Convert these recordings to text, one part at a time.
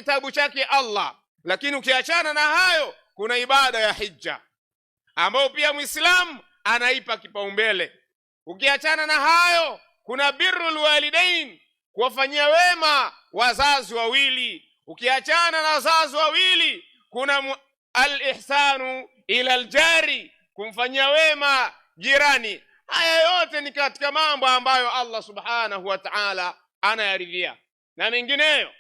kitabu chake Allah. Lakini ukiachana na hayo, kuna ibada ya hija ambayo pia Muislamu anaipa kipaumbele. Ukiachana na hayo, kuna birrul walidain, kuwafanyia wema wazazi wawili. Ukiachana na wazazi wawili, kuna al-ihsanu ila aljari, kumfanyia wema jirani. Haya yote ni katika mambo ambayo Allah subhanahu wa ta'ala anayaridhia na mengineyo.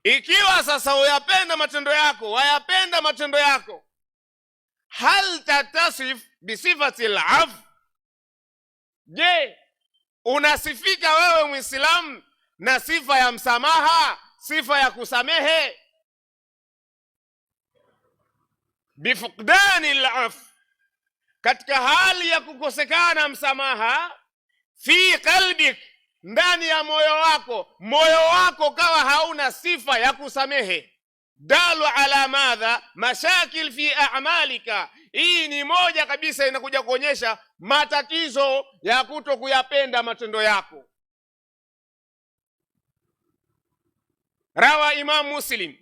Ikiwa sasa uyapenda matendo yako, wayapenda matendo yako, hal tatasif bisifati al-af, je, unasifika wewe Muislamu na sifa ya msamaha, sifa ya kusamehe? Bifuqdani al-af, katika hali ya kukosekana msamaha, fi qalbik, ndani ya moyo wako, moyo wako kawa hauna sifa ya kusamehe. Dalu ala madha mashakil fi a'malika. Hii ni moja kabisa inakuja kuonyesha matatizo ya kuto kuyapenda matendo yako. Rawa Imam Muslim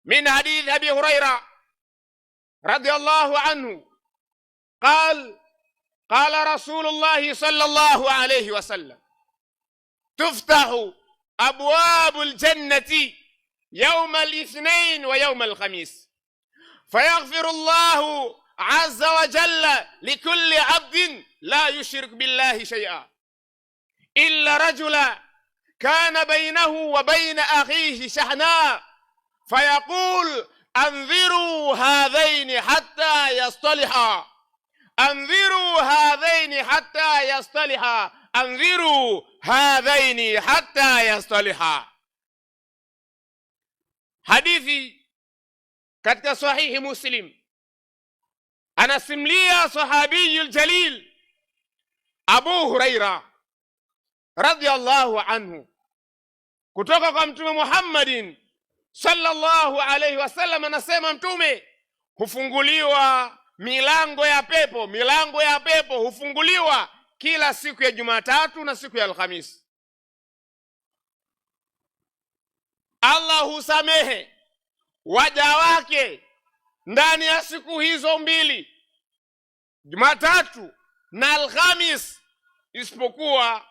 min hadith Abi Huraira radiyallahu anhu qal qala Rasulullah sallallahu alayhi wasallam tuftahu abwabu aljannati yawma alithnain wa yawma alkhamis fayaghfiru Allahu azza wa jalla likulli abdin la yushrik billahi shay'a illa rajula kana bainahu wa baina akhihi shahna fayaqul andhiru hadhaini hatta yastaliha andhiru hadhaini hatta yastaliha andhiru hadhaini hatta yastaliha. Hadithi katika Sahihi Muslim, anasimulia sahabiyu ljalil Abu Huraira radhiyallahu anhu kutoka kwa Mtume Muhammadin sallallahu alayhi wasallam, anasema Mtume, hufunguliwa milango ya pepo, milango ya pepo hufunguliwa kila siku ya Jumatatu na siku ya Alhamisi. Allah husamehe waja wake ndani ya siku hizo mbili, Jumatatu na Alhamis, isipokuwa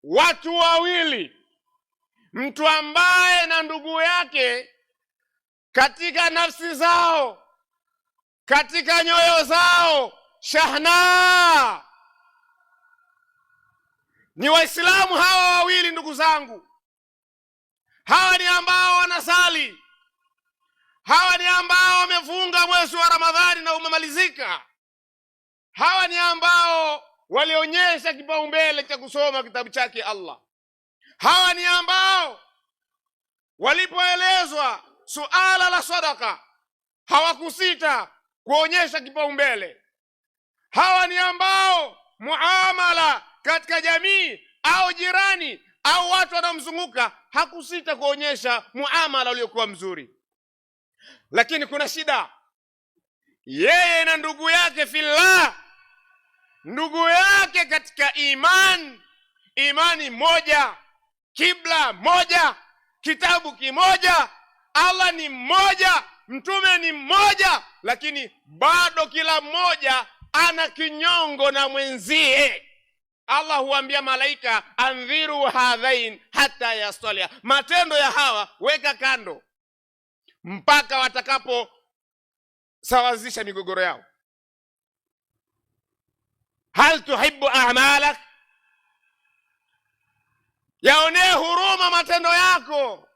watu wawili, mtu ambaye na ndugu yake katika nafsi zao, katika nyoyo zao shahna, ni Waislamu hawa wawili. Ndugu zangu, hawa ni ambao wanasali, hawa ni ambao wamefunga mwezi wa Ramadhani na umemalizika, hawa ni ambao walionyesha kipaumbele cha kusoma kitabu chake Allah, hawa ni ambao walipoelezwa suala la sadaka hawakusita kuonyesha kipaumbele. Hawa ni ambao muamala katika jamii au jirani au watu wanaomzunguka hakusita kuonyesha muamala uliokuwa mzuri. Lakini kuna shida, yeye na ndugu yake fillah, ndugu yake katika iman, imani moja, kibla moja, kitabu kimoja, Allah ni mmoja, mtume ni mmoja, lakini bado kila mmoja ana kinyongo na mwenzie. Allah huambia malaika, andhiru hadhain hata yastalia, matendo ya hawa weka kando mpaka watakaposawazisha migogoro yao. Hal tuhibbu a'malak, yaonee huruma matendo yako.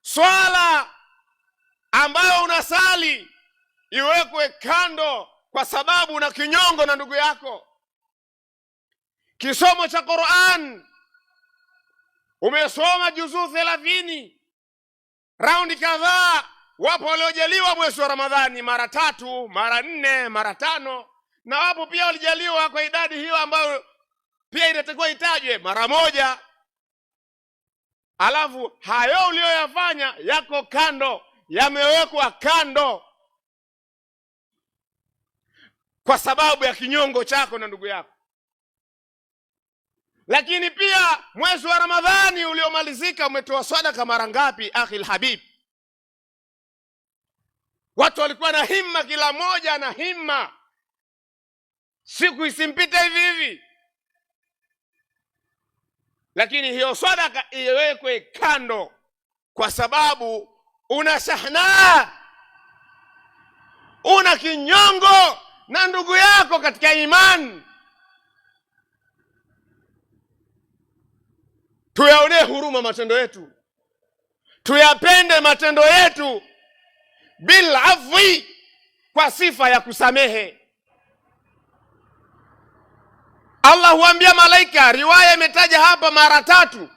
Swala ambayo unasali iwekwe kando kwa sababu una kinyongo na ndugu yako. Kisomo cha Qur'an umesoma juzuu 30 raundi kadhaa. Wapo waliojaliwa mwezi wa Ramadhani mara 3, mara 4, mara 5, na wapo pia walijaliwa kwa idadi hiyo ambayo pia inatakiwa itajwe mara moja. Alafu hayo uliyoyafanya yako kando, yamewekwa kando kwa sababu ya kinyongo chako na ndugu yako. Lakini pia mwezi wa Ramadhani uliomalizika umetoa sadaka mara ngapi, akhi alhabib? Watu walikuwa na himma, kila mmoja na himma, siku isimpite hivi hivi, lakini hiyo sadaka iwekwe kando, kwa sababu una shahna, una kinyongo na ndugu yako katika imani. Tuyaonee huruma matendo yetu, tuyapende matendo yetu bil afwi, kwa sifa ya kusamehe. Allah huambia malaika, riwaya imetaja hapa mara tatu.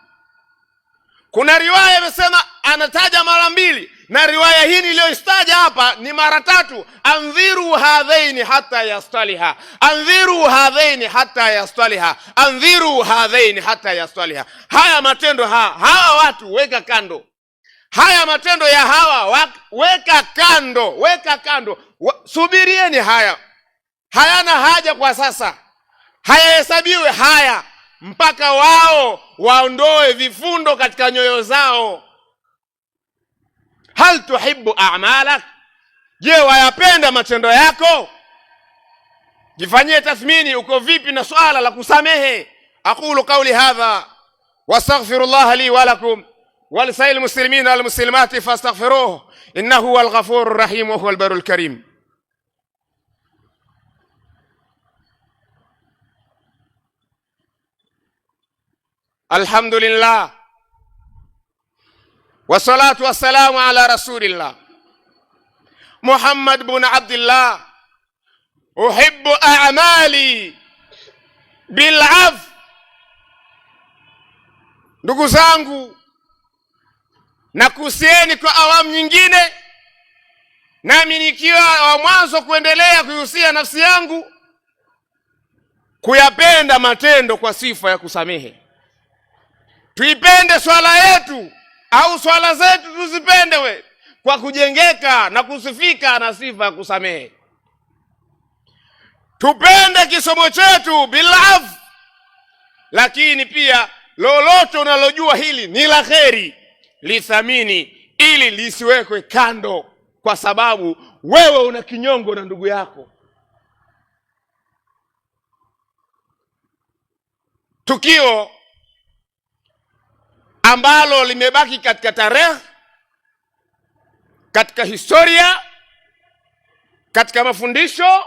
Kuna riwaya imesema anataja mara mbili, na riwaya hii niliyoistaja hapa ni mara tatu. Andhiru hadhaini hata yastaliha, andhiru hadhaini hata yastaliha, andhiru hadhaini hata yastaliha. Haya matendo hawa watu weka kando, haya matendo ya hawa weka kando, weka kando, subirieni, haya hayana haja kwa sasa, hayahesabiwe haya mpaka wao waondoe vifundo katika nyoyo zao. Hal tuhibu a'malak, je, wayapenda matendo yako? Jifanyie tathmini, uko vipi na swala la kusamehe. Aqulu qawli hadha wastaghfirullaha li wa lakum wa lisairil muslimina wal muslimati fastaghfiruhu innahu huwal ghafurur rahim wa huwal barul karim. Alhamdulillah wassalatu wassalamu ala rasulillah Muhammad bun Abdillah. Uhibbu a'mali bil'af. Ndugu zangu, nakuhusieni kwa awamu nyingine, nami nikiwa wa mwanzo kuendelea kuihusia nafsi yangu kuyapenda matendo kwa sifa ya kusamehe. Tuipende swala yetu au swala zetu tuzipende we kwa kujengeka na kusifika na sifa ya kusamehe. Tupende kisomo chetu bilaf, lakini pia lolote unalojua hili ni la kheri lithamini, ili lisiwekwe kando, kwa sababu wewe una kinyongo na ndugu yako. Tukio ambalo limebaki katika tarehe, katika historia, katika mafundisho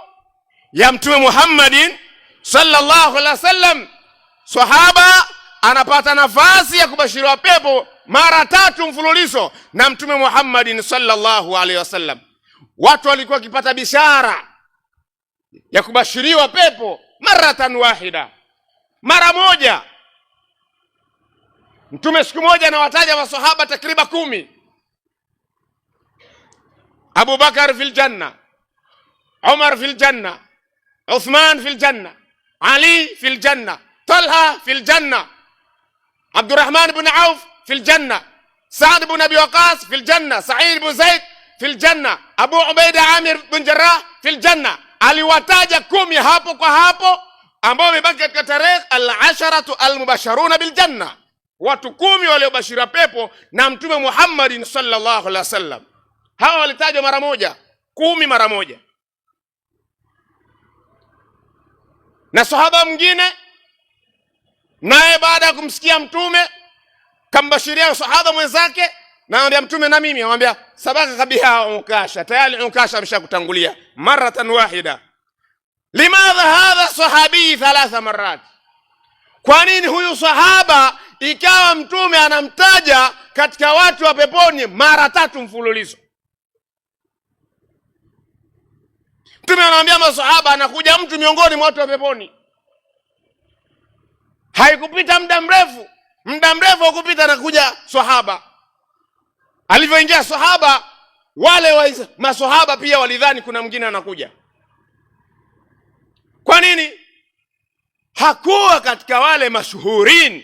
ya Mtume Muhammadin sallallahu alaihi wasallam. Sahaba anapata nafasi ya kubashiriwa pepo mara tatu mfululizo na Mtume Muhammadin sallallahu alaihi wasallam. Watu walikuwa wakipata bishara ya kubashiriwa pepo maratan wahida, mara moja. Mtume siku moja anawataja masahaba takriban 10. Abu Bakar fil janna, Umar fil janna, Uthman fil janna, Ali fil janna, Talha fil janna, Abdurrahman ibn Auf fil janna, Saad ibn Abi Waqas fil janna, Sa'id ibn Zaid fil janna, Abu Ubaida Amir ibn Jarrah fil janna. Aliwataja 10 hapo kwa hapo ambao wamebaki katika tarehe al-asharatu al-mubasharuna bil janna, watu 10 waliobashira pepo na Mtume Muhammadin sallallahu alaihi wasallam. Hawa walitajwa mara moja, 10 mara moja. Na sahaba mwingine naye baada ya kumsikia Mtume kambashiria sahaba mwenzake, na anambia Mtume na mimi, anamwambia sabaka kabiha Ukasha, tayari Ukasha ameshakutangulia maratan wahida. Limadha hadha sahabi thalatha marat? Kwa nini huyu sahaba ikawa Mtume anamtaja katika watu wa peponi mara tatu mfululizo? Mtume anawaambia masahaba, anakuja mtu miongoni mwa watu wa peponi. Haikupita muda mrefu, muda mrefu hakupita, anakuja sahaba. Alivyoingia sahaba, wale wa masahaba pia walidhani kuna mwingine anakuja. Kwa nini? Hakuwa katika wale mashuhurin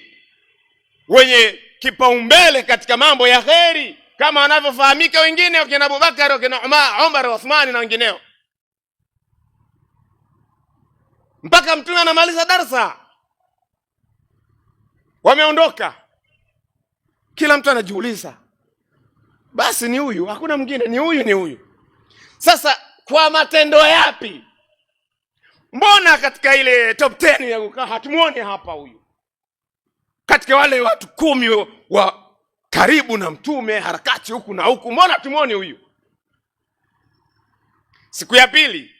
wenye kipaumbele katika mambo ya kheri kama wanavyofahamika wengine, wakina Abubakar, wakina Umar, Uthman na wengineo. Mpaka Mtume anamaliza darsa, Wameondoka, kila mtu anajiuliza, basi ni huyu, hakuna mwingine, ni huyu, ni huyu. Sasa kwa matendo yapi? Mbona katika ile top 10 ya kukaa hatumuoni hapa huyu? Katika wale watu 10 wa karibu na Mtume, harakati huku na huku, mbona hatumuoni huyu? Siku ya pili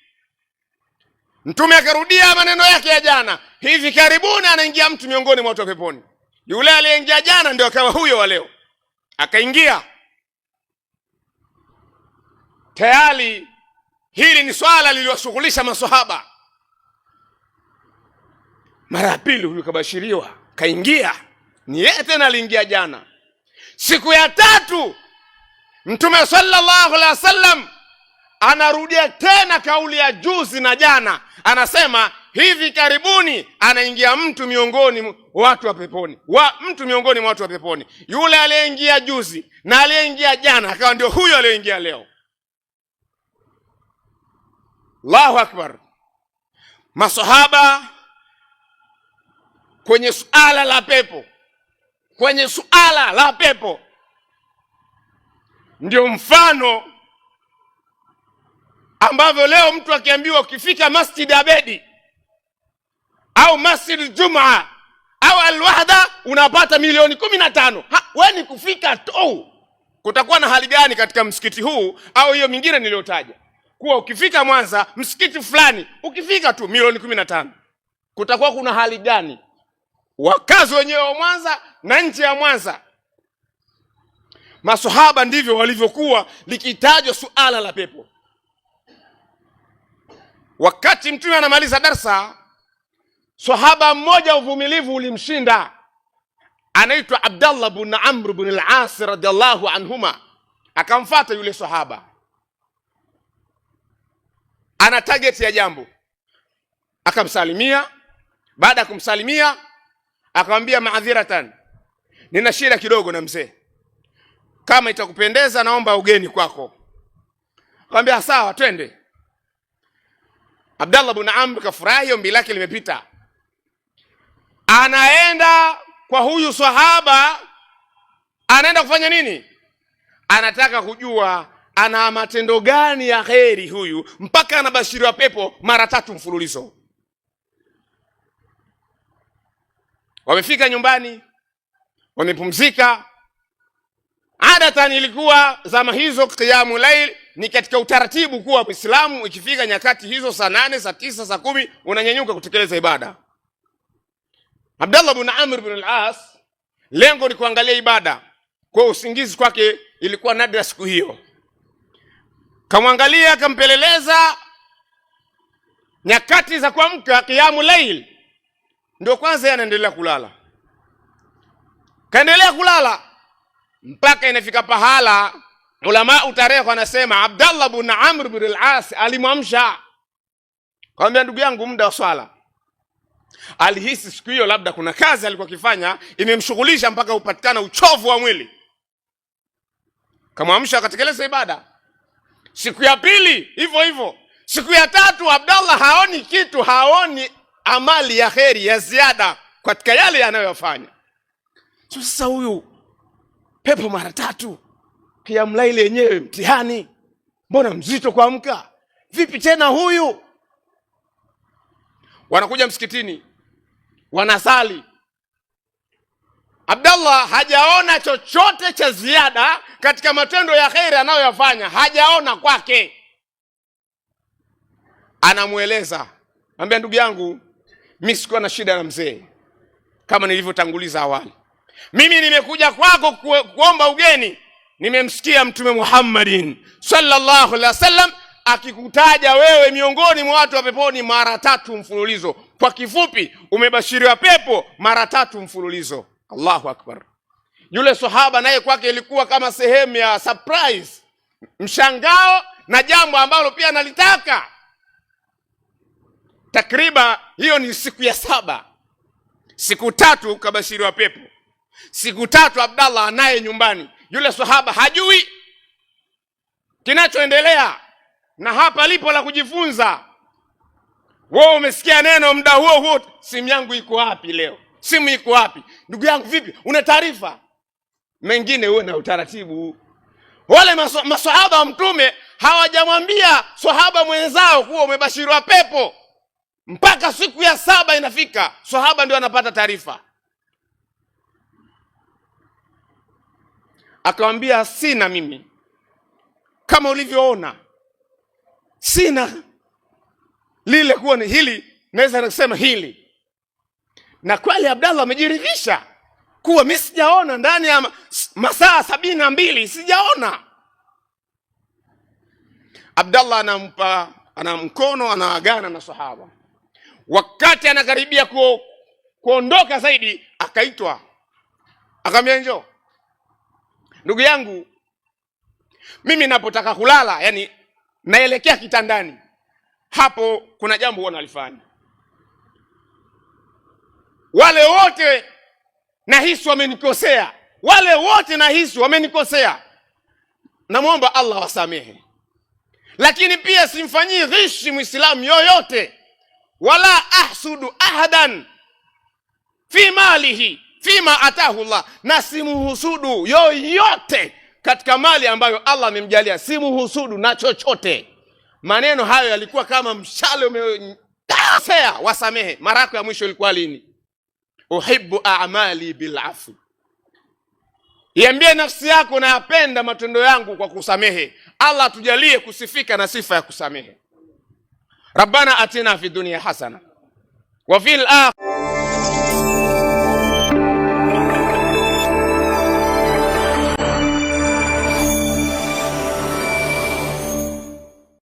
Mtume akarudia maneno yake ya jana, hivi karibuni anaingia mtu miongoni mwa watu wa peponi. Yule aliyeingia jana ndio akawa huyo wa leo, akaingia tayari. Hili ni swala liliwashughulisha maswahaba. Mara ya pili huyu kabashiriwa, kaingia, ni yeye tena aliingia jana. Siku ya tatu Mtume sallallahu alaihi wasallam anarudia tena kauli ya juzi na jana, anasema hivi karibuni anaingia mtu miongoni mwa watu wa peponi, mtu miongoni mwa watu wa peponi. Yule aliyeingia juzi na aliyeingia jana akawa ndio huyo aliyeingia leo. Allahu akbar! Masahaba kwenye suala la pepo, kwenye suala la pepo ndio mfano ambavyo leo mtu akiambiwa ukifika Masjid Abedi au Masjid Jumaa au Alwahda unapata milioni 15. We ni kufika tu. Kutakuwa na hali gani katika msikiti huu au hiyo mingine niliyotaja? Kuwa ukifika Mwanza msikiti fulani ukifika tu milioni 15, kutakuwa kuna hali gani? Wakazi wenyewe wa Mwanza na nje ya Mwanza. Maswahaba ndivyo walivyokuwa likitajwa suala la pepo. Wakati Mtume anamaliza darsa, swahaba mmoja uvumilivu ulimshinda, anaitwa Abdallah bin Amr bin al-As radhiallahu anhuma. Akamfata yule swahaba, ana target ya jambo, akamsalimia. Baada ya kumsalimia akamwambia, maadhiratan, nina shida kidogo na mzee, kama itakupendeza naomba ugeni kwako. Akamwambia sawa, twende. Abdallah bin Amr kafurahi, ombi lake limepita. Anaenda kwa huyu sahaba, anaenda kufanya nini? Anataka kujua ana matendo gani ya kheri huyu mpaka anabashiriwa pepo mara tatu mfululizo. Wamefika nyumbani, wamepumzika. Adatan ilikuwa zama hizo qiyamu lail ni katika utaratibu kuwa Muislamu ikifika nyakati hizo saa 8, saa 9, saa 10 unanyanyuka kutekeleza ibada. Abdallah bin Amr bin al-As lengo ni kuangalia ibada. Kwa usingizi kwake ilikuwa nadra siku hiyo. Kamwangalia, akampeleleza nyakati za kuamka qiyamu lail, ndio kwanza yeye anaendelea kulala. Kaendelea kulala mpaka inafika pahala ulama utarehe wanasema Abdallah bin Amr bin al-As alimwamsha, akamwambia ndugu yangu, muda wa swala. Alihisi siku hiyo labda kuna kazi alikuwa akifanya imemshughulisha mpaka upatikana uchovu wa mwili. Kamwamsha akatekeleza ibada. Siku ya pili hivyo hivyo. Siku ya tatu Abdallah haoni kitu, haoni amali ya kheri ya ziada katika yale anayofanya. So sasa huyu pepo mara tatu, kiamu laili yenyewe mtihani, mbona mzito kuamka? Vipi tena huyu? Wanakuja msikitini wanasali, Abdallah hajaona chochote cha ziada katika matendo ya kheri anayoyafanya, hajaona kwake. Anamueleza, anambia ndugu yangu, mimi sikuwa na shida na mzee kama nilivyotanguliza awali. Mimi nimekuja kwako kuomba ugeni, nimemsikia Mtume Muhammadin sallallahu alaihi wasallam akikutaja wewe miongoni mwa watu wa peponi mara tatu mfululizo. Kwa kifupi, umebashiriwa pepo mara tatu mfululizo. Allahu akbar. Yule sahaba naye kwake ilikuwa kama sehemu ya surprise, mshangao na jambo ambalo pia analitaka. Takriban hiyo ni siku ya 7, siku 3 kabashiriwa pepo, siku 3 Abdallah anaye nyumbani. Yule sahaba hajui kinachoendelea, na hapa lipo la kujifunza. Wewe umesikia neno muda huo huo, simu yangu iko wapi leo? Simu iko wapi? Ndugu yangu vipi, una taarifa? Mengine uwe na utaratibu. Wale maswahaba wa Mtume hawajamwambia swahaba mwenzao kuwa umebashiriwa pepo mpaka siku ya saba inafika, swahaba ndio anapata taarifa. Akamwambia, sina mimi, kama ulivyoona sina lile kuwa ni hili, naweza kusema hili. Na kweli Abdallah amejiridhisha kuwa mi sijaona ndani ya masaa 72 sijaona. Abdallah anampa, ana mkono, anaagana na sahaba. Wakati anakaribia kuondoka zaidi, akaitwa akamwambia, njoo ndugu yangu, mimi napotaka kulala, yani naelekea kitandani, hapo kuna jambo huwa nalifanya. Wale wote nahisi wamenikosea, wale wote nahisi wamenikosea, namwomba Allah wasamehe, lakini pia simfanyii ghishi mwislamu yoyote, wala ahsudu ahadan fi malihi fima atahu Allah, na simuhusudu yoyote katika mali ambayo Allah amemjalia, simuhusudu na chochote. Maneno hayo yalikuwa kama mshale umesea. Wasamehe. Mara yako ya mwisho ilikuwa lini? Uhibbu a'mali bil'afwi, iambie nafsi yako nayapenda matendo yangu kwa kusamehe. Allah tujalie kusifika na sifa ya kusamehe. Rabbana atina fi dunya hasana wa fil akhirati.